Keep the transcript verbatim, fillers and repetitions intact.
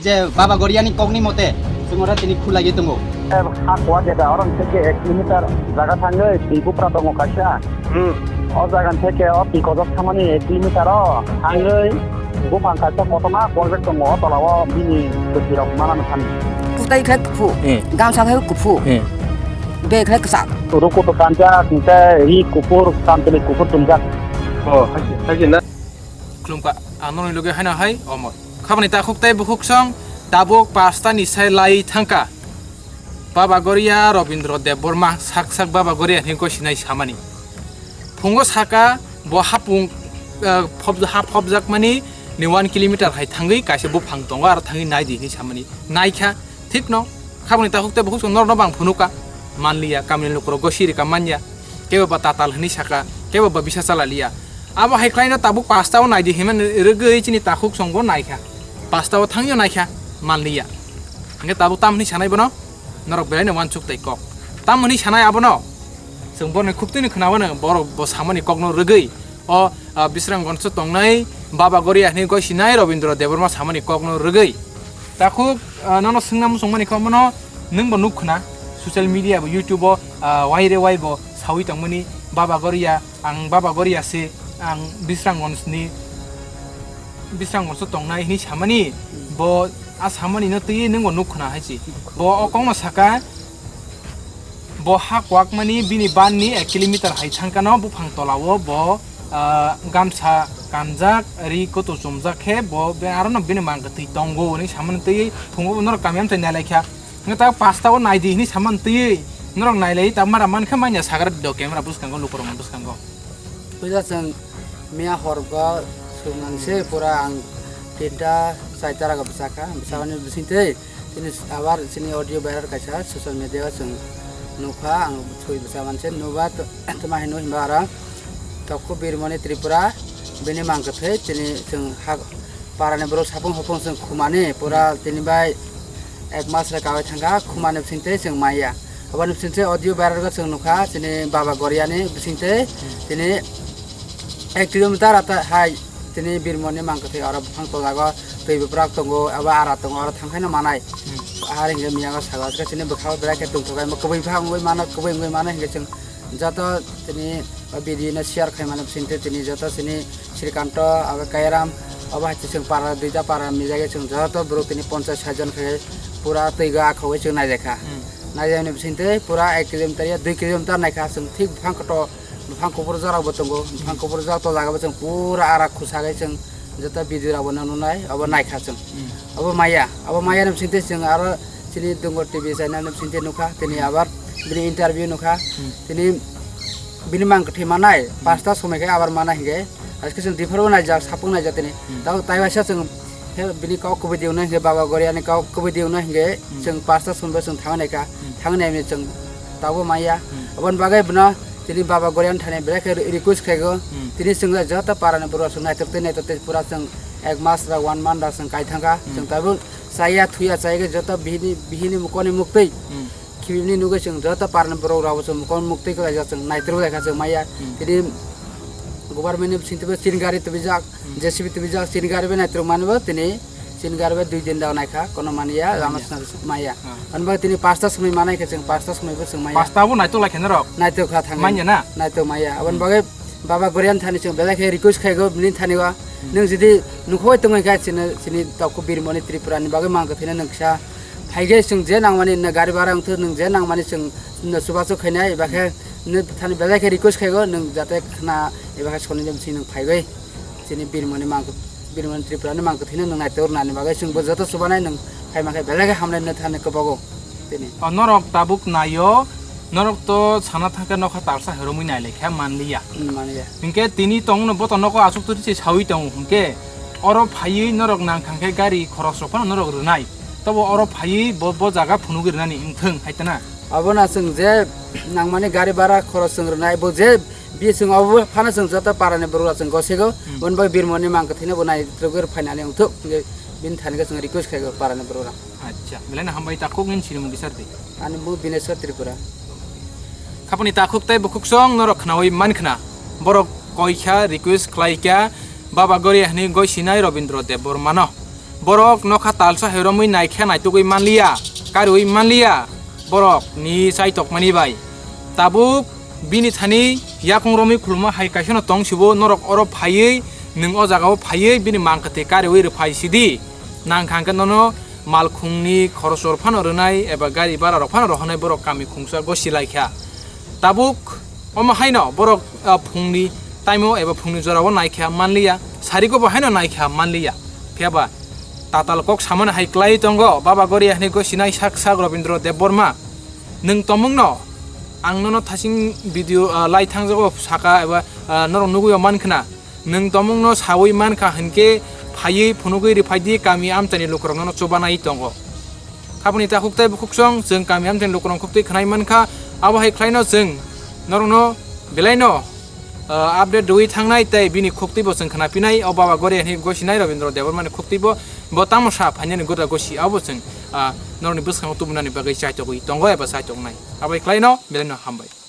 Je Baba Goriani kokni mote, chwng oro tini khulaiwi tongo. Ha kuwa jeda, oro theke ek kilometer jaga thangwi twi bupra tongo kaisa. Hmm. O jaga theke o twi kojak thangmani ek kilometer o thangwi buphang kaisa kotorma kuwajak tongo, o tola o bini kwthwirok manani thani. Kutai khe kuphu, Hmm. gamsa khe kuphu, Hmm. be khe kwchak. Rukutu kanjak, hwnkhe ri kuphur, samtwlwi kuphur chumjak. Oh, haise, haise na? Khulumkha, ang nokni loge haino hai omo. Khabani takhuk tei bukhuk song tabuk pasta ni sai lai thangkha. Baba Goria Robindra Debbarma sak sak Baba Goria hinwi goi sinai samani. Phungo saka bo hapung, eh, phob-, ha phobjakmani ni one kilometer hai thangwi kaisa buphang tongo, aro thangwi nai di hinwi samani. Naikha, thikno, khabani takhuk tei bukhuk song norokno bang phunuka. Manliya, kamini lukurok goi sirika manya. Kebo ba tatal hinwi saka, kebo ba bisa chalaliya. Abo hai khlaino tabuk pasta o naidi hinmani rwgwi chini takhuk songbo naikha. Pasta o thangyo naikha, manliya. Hingke tabuk tam hinwi sanai bono, norok belaino wansuk tei kok. Tam hinwi sanai abono, chwng borni khuktwino khwnawano, borok bo samani kokno rwgwi. O, ah, Bisramganjo tongnai Baba Goria hinwi goi sinai Robindra Debbarma samani kokno rwgwi. Takhuk, ah, nono swngna muchungmani khe omono nwngbo nuk khna, social media bo, YouTube o, ah, waire wai bo sawi tongmani Baba Goria, ang Baba Goria se, ang Bisramganjni, Bisramganjo tongnai hinwi samani, bo a samani no twi nwngbo nuk khna hai se. Bo o kokno saka, Bo ha kwakmani bini banni ek kilometer hai thangkano buphang tolao bo, ah, gamsa kanjak, ri kotor chumjak khe bo be arono bini mang kwtwi tongo hwnwi samani twi phungo norok kami amchai nailaikha. Hwnkhe ta pasta o naidi hwnwi samani twi norok nailai ta mara mankha manya sagra do camera bwskango lukurokni bwskango. Puila chwng miya hor go sumang se pura ang tinta chaita rago bwchakha, bwchakmani bisingtwi chini abar chini audio viral kaisa social media o chwng nukha, ang thwi bwchakmani se nuba tma hino hinba aro Tokhu Birmoni Tripura bini mang kwthwi chini chwng ha parani borok sapung hopung chwng khumani pura tini bai ek mas rai kawi thangkha, khumani bisingtwi chwng maya. Aboni bisingtwi audio viral khe chwng nukha, chini Baba Goriani bisingtwi tini ek kilometer ata hai tini Birmoni mang kwthwi oro buphang tojago twi bwprak tongo, abo ara tongo, oro thangkhaino manai. Ahar hingke miyango sago, chini bwkhao belai khe tongthok hai, kwbwi phang wngwi mano, kwbwi wngwi mano hingke chwng joto tini o video no share khai mano bisingtwi tini joto chini Srikanto, abo Kairam, abo hai chwng para duita para mijagwi chwng joto borok tini ponchas sat jon khai pura twigo akhogwi chwng naijakha. Hmm. Naijakni bisingtwi pura ek kilometer ya dui kilometer naikha chwng thik buphang kotor, buphang kubur jorabo tongo, buphang kubur jora to jagabo chwng pura ara khusagwi chwng joto video rabo no nunai, abo naikha chwng. Hmm. Abo maya, abo maya ni bisingtwi chwng aro chini Dungo T V channel ni bisingtwi nukha, tini abar bini interview nukha, Hmm. tini bini mang kwthwi manai, pasta somoi khe abar mana hingke, aske chwng diphar bo naijak, sapung naijak tini. Hmm. Tabo tai waisa chwng khe bini kok kubui diuna hingke, Baba Goriani kok kubui diuna hingke, Hmm. chwng pasta somoi chwng thangwi naikha, Hmm. thangwi naimani chwng tabo maya. Hmm. Aboni bagwi bono tini Baba Goriani thani belai khe re-, request khaigo, Hmm. tini chwng joto parani borok chwng naithok tei naithok tei pura chwng ek mas ra one month ra chwng kai thangkha, Hmm. chwng tabo chaya thuya chaya khe joto bihini, bihini mokoni muktwi. Hmm. Khibini nugwi chwng joto parni borok rok bo chwng mokol muktwi kwlaijak chwng naitrok laikha chwng maya. Hmm. Tini government ni bisingtwi bo chin gari tubijak, Hmm. J C B tubijak, chin gari bai naitrok mani bo tini chin gari bai dui din da naikha kono mania, lama Mania. Swnam maya. Ah. Ani bagwi tini pasta somoi manai khe chwng pasta somoi bo chwng maya. Pasta bo naitok lai khe norok? Naitok kha thangwi. Manya na? Naitok maya. Aboni Hmm. bagwi Baba Gorian thani chwng belai khe request khaigo bini thani o. Hmm. Nwng jodi nukhoi tongwi kha chini, chini tokho Birmoni Tripura ni bagwi mang kwthwino nwng kisa Phaikhe chwng je nangmani nw gari bhara wngthok, nwng je nangmani chwng nw chubachu khainai, eba khe nw thani belai khe request khaigo, nwng jate khna eba khe soni de bwswk nwng phaigwi. Chini Birmani mang, Birmani Tripura ni mang kwthwino nwng naitor nani bagwi chwng bo joto chubanai nwng phaima khe belai khe hamnai nw thani kwbago. Tini. O norok tabuk naio, norok to sana thangkhe nokha talsa heromwi nailaikha manliya. Hmm, manliya. Hinkhe tini tongno boto noko achuk twi se sawi tongo hinkhe oro phaiwi norok nangkhang khe gari khorosrok phano norok rwnai. Tobo oro phaiwi bo, bo jaga phunugwi rwnani wngthwng hai tana. Abono chwng je nangmani gari bhara khorok chwng rwnai, bo je bi chwng obo phano chwng joto parani borok chwng gosego, Hmm. boni bai Birmoni mang kwthwino bo nai rwgwi phainani wngthok hwnkhe bini thani khe chwng request khaigo parani borok rok. Acha, belai no hambai ta kok nini sinimung kisa twi. Ani mung Bineswar Tripura. Khapani takhuk tei bukhuk song norok khnaui mankhna. Borok koikha request khlaikha Baba Goria hwnwi goi sinai Robindra Debbarmano. Borok nokha talsa hai romwi naikha naitugwi manliya, kariwi manliya borok ni chaitokmani bai. Tabuk bini thani yakung romwi khuluma hai kaisano tong sibo norok oro phaiwi nwng o jagao phaiwi bini mangkwtwi kariwi rwphai sidi. Nangkha hwnkhe nono malkhungni khorosor phano rwnai eba gari bara rok phano rohornai borok kami khungsa gosi laikha. Tabuk omo haino borok, ah, phungni taimo eba phungni jorao naikha manliya, sarigo bo haino naikha manliya. Phiya ba tatal kok samani hai klai tongo, Baba Goria hwnwi gosinai sak sak Robindra Debbarma. Nwng tomungno ang nono thasing video, ah, lai thangjago saka eba, ah, norok nugwi o mankhna. Nwng tomungno sawi mankha hinkhe phaiwi phunugwi rwphaidi kami amchaini lukurok nono chubanai tongo. Haboni takhuk tei bukhuksong chwng kami amchaini lukurok khuktwi khwnai mankha, abo hai khlaino chwng norokno belaino, ah, update rwwi thangnai tei bini khuktwibo chwng khwnapinai, o Baba Goria hwnwi gosinai Robindra Debbarmani khuktwibo, bo tamo sa phainani gura gosi abo chwng, ah, norokni bwskango tubunani bagwi chaitogwi tongo eba chaitoknai. Abo hai khlaino belaino hambai.